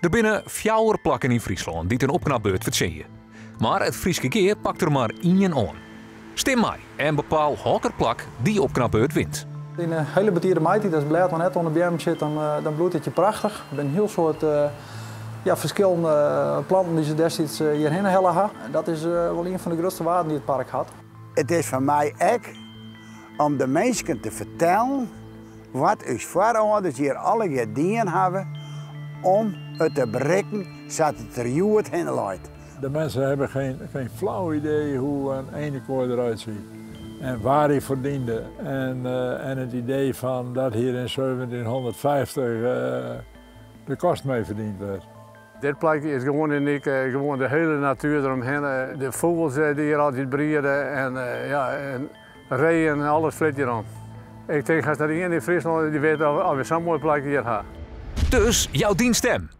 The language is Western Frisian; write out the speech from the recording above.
Der binne fjouwer plakken yn Fryslân dy't in opknapbeurt fertsjinje. Mar it Fryske Gea pakt der mar ien oan. Stim mei en bepaal hokker plak dy opknapbeurt wint. Yn de hiele betide maitiid, as it blêd noch net oan de beammen sit, dan, dan bloeit it hjir prachtich. Der binne in hiel soad ja, ferskillende planten dy't se destiids hjirhinne helle ha. Dat is wol ien fan de grutste waarden dy't it park hat. It is foar my ek om de minsken te fertellen wat ús foarâlders hjir allegear dien hawwe om it te berikken sa't it der hjoed hinne leit. De mensen hebben geen, geen flauw idee hoe een eendenkooi eruit ziet. En waar hij voor diende. En, en het idee van dat hier in 1750 de kost mee verdiend werd. Dit plakje is gewoan unyk, gewoan de hiele natuer deromhinne. De fûgels dy't hjir altyd briede en, ja, en reeën en alles flit hjir om. Ik tink hast net ien yn Fryslân dy't wit oft we sa'n moai plakje hjir ha. Dus jou dyn stim!